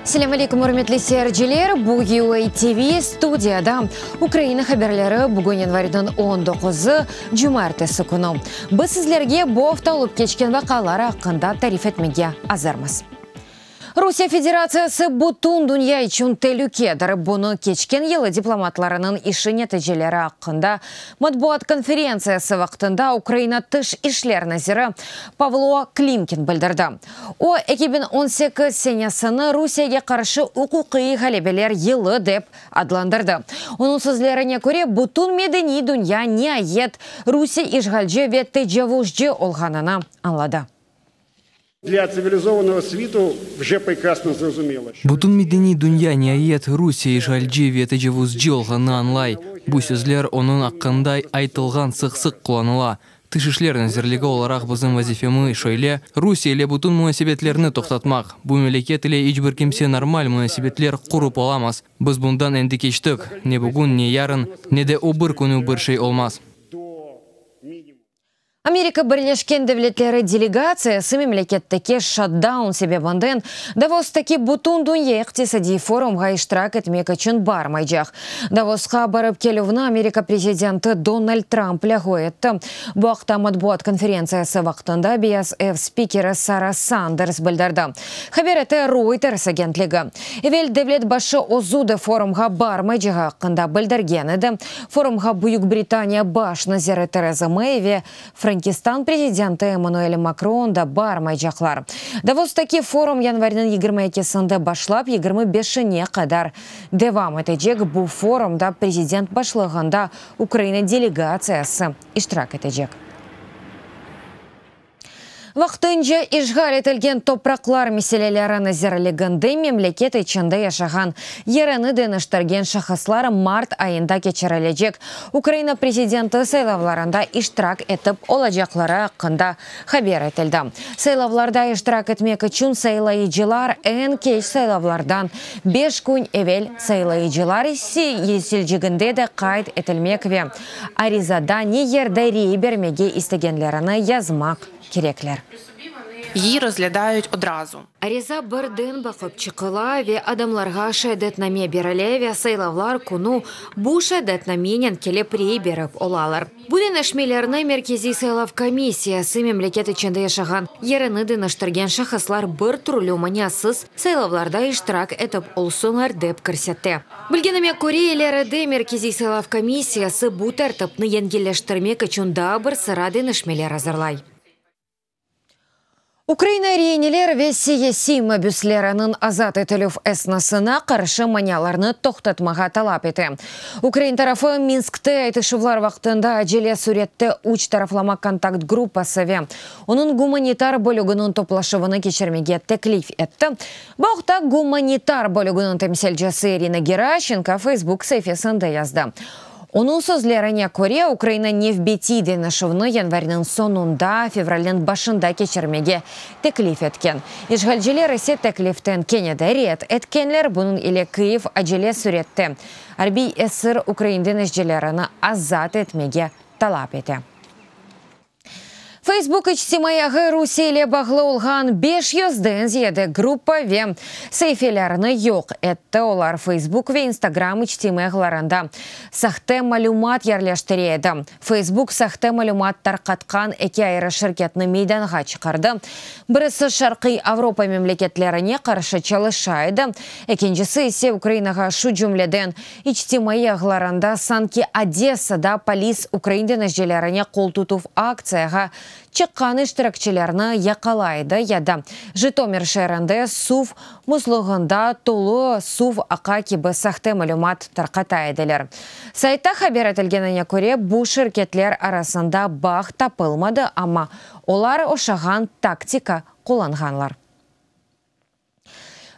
Selâm aleyküm, ürmetli seyirciler! Bu UA TV studiyada Ukraina haberleri bugün yanvarniñ 19-ı, cumaertesi künü. Biz sizlerge bu afta olıp keçken vaqialar aqqında tarif etmege azırmız. Rusiye Federatsiyası bütün dünya içün telükedir. Bunı keçken yılı diplomatlarınıñ işi neticeleri aqqında matbuat konferentsiyası vaqtında Ukraina Tış işler naziri Pavlo Klimkin bildirdi. O, 2018 senesini Rusiyege qarşı uquqiy ğalebeler yılı dep adlandırdı. Onıñ sözlerine köre, bütün medeniy dünya niayet Rusiye işğalci ve tecavuzcı olğanını añladı. Для цивилизованного світу вже прекрасно зрозуміло, що Bütün medeniy dünya niayet Rusiye işğalci ve tecavuzcı olğanını añlay. Bu sözler onıñ aqqında aytılğan sıq-sıq qullanıla. Tış işler nazirligi olaraq bizim vazifemiz şöyle, Rusiye ile bütün munasebetlerni toqtatmaq. Bu memleket ile iç bir kimse normal munasebetler qurıp olamaz. Biz bundan endi keçtik. Ne bugün, ne yarın, ne de o bir künü bir şey olmaz. До минимума. Amerika Birleşken Devletleri delegatsiyası memleketteki şatdaun sebebinden Davostaki Bütündünya iqtisadiy forumğa iştirak etmek içün barmaycaq. Davosqa barıp kelüvni Amerika prezidenti Donald Trump lâğu etti. Bu aqta matbuat konferentsiyası vaqtında Beyaz ev spikeri Sara Sanders bildirdi, haber ete Reuters agentligi. Evel devlet başı özü de forumğa barmaycağı aqqında bildirgen edi. Forumğa Büyük Britaniya baş naziri Tereza Mey ve Frenkistan prezidenti Emmanuel Makron da barmaycaqlar. Davostaki forum yanvarniñ 22-sinde başlap 25-ine qadar devam etecek. Bu forumda prezident başlığında Ukraina delegatsiyası iştirak etecek. Vaqtınca işğal etilgen topraqlar meseleleri nazirliginde memleket içinde yaşağan yerini deñiştirgen şahıslar mart ayında keçirilecek Ukraina prezidenti saylavlarında iştirak etip olacaqları aqqında haber etildi. Saylavlarda iştirak etmek içün saylayıcılar eñ keç saylavlardan 5 kün evel saylayıcılar sicilinde de qayd etilmek ve arizada ne yerde rey bermege istegenlerini yazmaq kerekler. Її розглядають одразу. Ariza birden baqıp çıqıla ve adamlarğa şeadetname berile ve saylavlar künü bu şeadetnamenen kelip rey berip olalar. Bu deñişmelerni Merkeziy saylav komissiyası memleket içinde yaşağan yerini deñiştirgen şahıslar bir türlü maniasız saylavlarda iştirak etip olsunlar dep kirsetti. Bilgenime köre, ileride Merkeziy saylav komissiyası bu tertipni yengilleştirmek içün daa bir sıra deñişmeler azırlay. Ukraina reineler ve siyasiy mabüsleriniñ azat etilüv esnasına qarşı manialarnı toqtatmağa talap ete. Ukrain tarafı Minskte aytışuvlar vaqtında acele sürette üç taraflama kontakt gruppası ve onıñ gumanitar bölüginiñ toplaşuvını keçirmege teklif etti. Bu aqta gumanitar bölüginiñ temsilcisi Irina Geraşenko Facebook saifesinde yazdı. Onıñ sözlerine köre, Ukraina nevbetiy deñişüvni yanvarniñ soñunda, fevralniñ başında keçirmege teklif etken. İşğalciler ise tekliften kene de red etkenler, bunıñ ile Kyiv acele sürette arbiy esir ukrain deñizcilerini azat etmege talap ete. Facebook içtimaiy ağı Rusiye ile bağlı olğan 500-den ziyade gruppa ve saifelerni yoq etti. Olar Facebook ve Instagram içtimaiy ağlarında sahte malümat yerleştire edi. Facebook sahte malümat tarqatqan eki ayrı şirketni meydanğa çıqardı. Birisi Şarqiy Avropa memleketlerine qarşı çalışa edi, ekincisi ise Ukrainağa, şu cümleden içtimaiy ağlarında sanki Odessada polis ukrain deñizcilerine qol tutuv aktsiyağa çıqqan iştirakçilerni yaqalay edi ya da Jitomir şeerinde suv musluğında tolu suv aqa kibi sahte malümat tarqata ediler. Saytta haber etilgenine köre, bu şirketler arasında bağ tapılmadı, amma olar oşağan taktika qullanğanlar.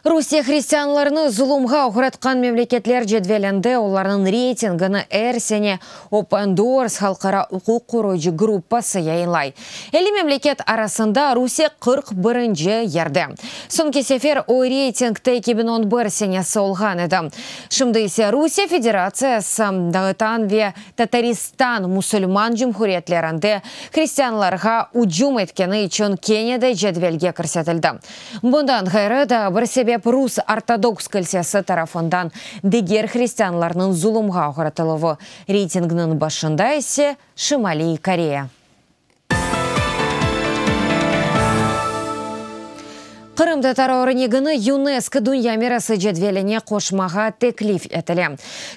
Rusiye hristianlarnı zulumğa oğratqan memleketler cedvelinde olarnıñ reytingini er sene Open Doors halqara uquq qoruyıcı gruppası yayınlay. 50 memleket arasında Rusiye 41 yerde. Soñki sefer o reytingde 2011 senesi olğan edi. Şimdi ise Rusiye Federatsiyası, Dağıstan ve Tataristan musulman cumhuriyetlerinde hristianlarğa ücüm etkeni içün kene de cedvelge kirsetildi. Bundan ğayrı da bir sebep. Sebep, Rus Ortodoks kilsesi tarafından diger hristianlarnıñ zulumğa oğratıluvı. Reytingniñ başında ise Şimaliy Koreya. Qırımtatar örnegini UNESCO Dünya mirası cedveline qoşmağa teklif etile.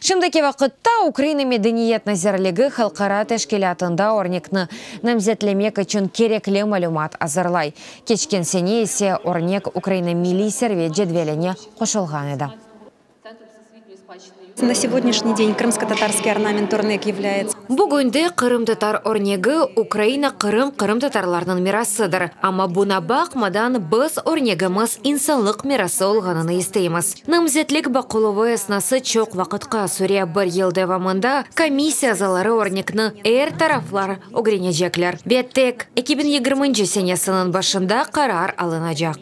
Şimdiki vaqıtta Ukraina Medeniyet nazirligi halqara teşkilâtında örnekni namzetlemek içün kerekli malümat azırlay. Keçken sene ise örnek Ukraina milliy servet cedveline qoşulğan edi. Na segodnyashniy den krımskotatarskiy ornament örnek yavlâyetsâ. Bugünde qırımtatar örnegi Ukraina Qırım qırımtatarlarnıñ mirasıdır. Amma buna baqmadan, biz örnegimiz insanlıq mirası olğanını isteymiz. Namzetlik baqıluvı esnası çoq vaqıtqa süre, bir yıl devamında komissiya azaları örnekni er taraflar ögrenecekler ve tek 2020 senesiniñ başında qarar alınacaq.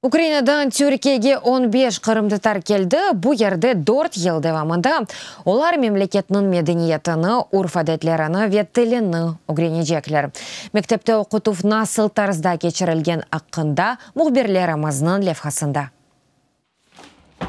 Ukrainadan Türkiyege on beş qırımtatar keldi, bu yerde dört yıl devamında olar memleketniñ medeniyetini, urf-adetlerini ve tilini ögrenecekler. Mektepte oqutuv nasıl tarzda keçirilgen aqqında mühbirlerimizniñ levhasında.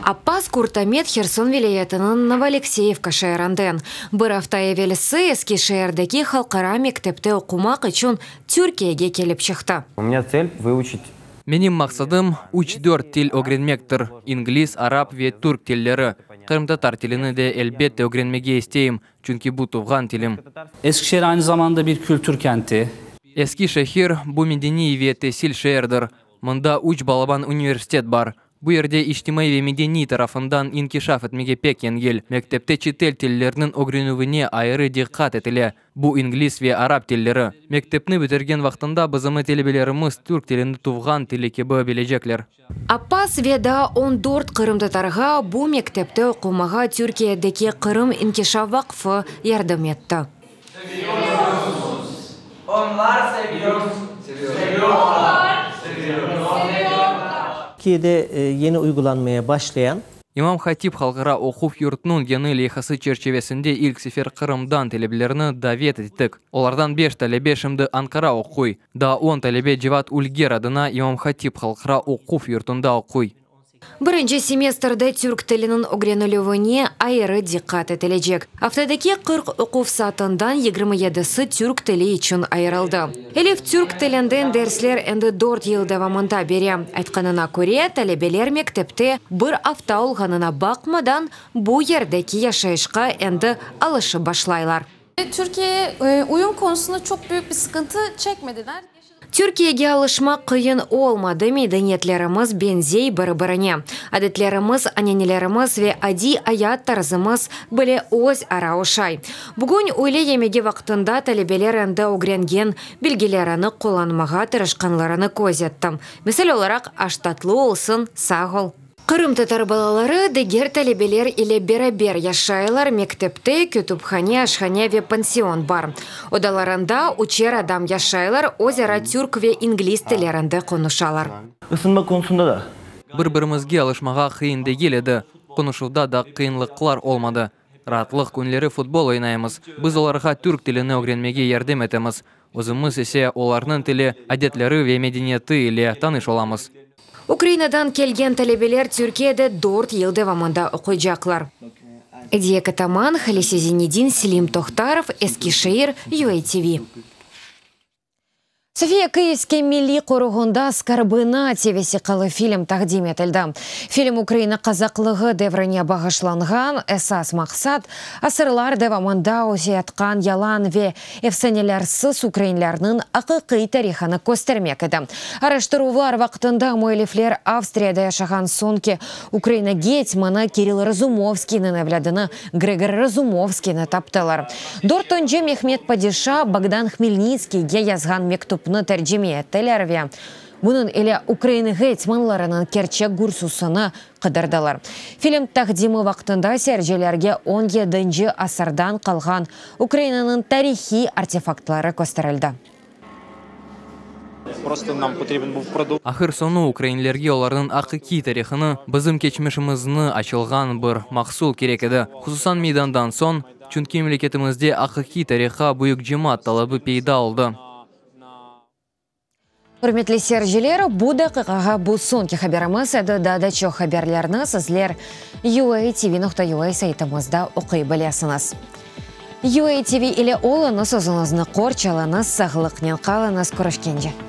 Appaz Kurtamet Herson vilâyetiniñ Novoalekseyevka şeerinden. Bir afta evelsi Eskişeerdeki halqara mektepte oqumaq içün Türkiyege kelip çıqtı. U menya tsel, vıuçit. Menim maqsadım, üç-dört til ögrenmektir, ingliz, arap ve türk tilleri. Qırımtatar tilini de elbette ögrenmege isteyim, çünki bu tuvğan tilim. Eskişehir aynı zamanda bir kültür kenti. Eskişehir, bu medeniy ve tesil şeerdir. Mında üç balaban universitet bar. Bu yerde içtimaiy ve medeniy tarafından inkişaf etmege pek yengil. Mektepte çetel tillerniñ ögrenüvine ayrı diqqat etile, bu ingliz ve arap tilleri. Mektepni bitirgen vaqtında bizim telebelerimiz türk tilini tuvğan tili kibi bilecekler. Appaz ve daa on dört qırımtatarğa bu mektepte oqumağa Türkiyedeki Qırım inkişaf vaqfı yardım etti. Türkiye'de yeni uygulanmaya başlayan. İmam Hatip halqara oquv yurtunıñ yañı leyhası çerçivesinde ilk sefer Qırımdan talebelerni davet ettik. Olardan beş talebe şimdi Ankara oquy, daa on talebe Cevat Ülger adına İmam Hatip halqara oquv yurtunda oquy. Birinci semestrde türk tiliniñ ögrenilüvine ayrı diqqat etilecek. Aftadaki 40 oquv saatından 27-si türk tili içün ayırıldı. Elif türk tilinden dersler endi dört yıl devamında bere. Aytqanına köre, talebeler mektepte bir afta olğanına baqmadan, bu yerdeki yaşayışqa endi alışıp başlaylar. Türkiye'ye uyum konusunda çok büyük bir sıkıntı çekmediler. Türkiyege alışmaq qıyın olmadı, medeniyetlerimiz beñzey bir-birine. Adetlerimiz, ananelerimiz ve adiy ayat tarzımız bile öz ara oşay. Bugün üyle yemegi vaqtında talebeler endi ögrengen bilgilerini qullanmağa tırışqanlarını köz ettim. Misal olaraq, aş tatlı olsun, sağ ol. Qırımtatar balaları diger talebeler ile beraber yaşaylar, mektepte kütüphane, aşhane ve pansion bar. Odalarında üçer adam yaşaylar, özara türk ve ingliz tillerinde qonuşalar. Isınma konusunda da. Bir-birimizge alışmağa qıyın degil edi, qonuşuvda da qıyınlıqlar olmadı. Raatlıq künleri futbol oynaymız, biz olarğa türk tilini ögrenmege yardım etemiz, özümiz ise olarnıñ tili, adetleri ve medeniyeti ile tanış olamız. Ukrainadan kelgen talebeler Türkiyede dört yıl devamında oquycaqlar. Ediye Kataman, Halise Zinedin, Selim Tohtarov, Eskişehir, UATV. Sofiya Kıyivske milliy qoruğında Skarbı natsiya vesiqalı film taqdim etildi. Film Ukraina qazaqlığı devrine bağışlanğan. Esas maqsat, asırlar devamında öseyatqan yalan ve efsanelersiz ukrainlerniñ aqiqiy tarihını köstermek edi. Araştıruvlar vaqtında müellifler Avstriyada yaşağan soñki Ukraina getmanı Kirill Razumovskiyniñ evlâdını Gregor Razumovskiyni taptılar. Dörtünci Mehmet padişa Bogdan Hmelnitskiyge yazğan mektüpni tercime ettiler ve bunıñ ile ukrain getmanlarınıñ kerçek gürsüsini qıdırdılar. Film taqdimi vaqtında seyircilerge on yedinci asırdan qalğan Ukrainanıñ tarihiy artefaktları kösterildi. Ahır-soñu ukrainlerge olarnıñ aqiqiy tarihını, bizim keçmişimizni açılğan bir mahsul kerek edi, hususan Meydandan soñ, çünki memleketimizde aqiqiy tarihqa büyük cemaat talabı peyda oldı. Ürmetli seyirciler, bu daqiqağa bu soñki haberimiz edi. Daa da çoq haberlerni sizler UATV.UA saytımızda oquy bilesiñiz. UATV ile oluñız, özüñizni qorçalañız, sağlıqnen qalıñız, körüşkence.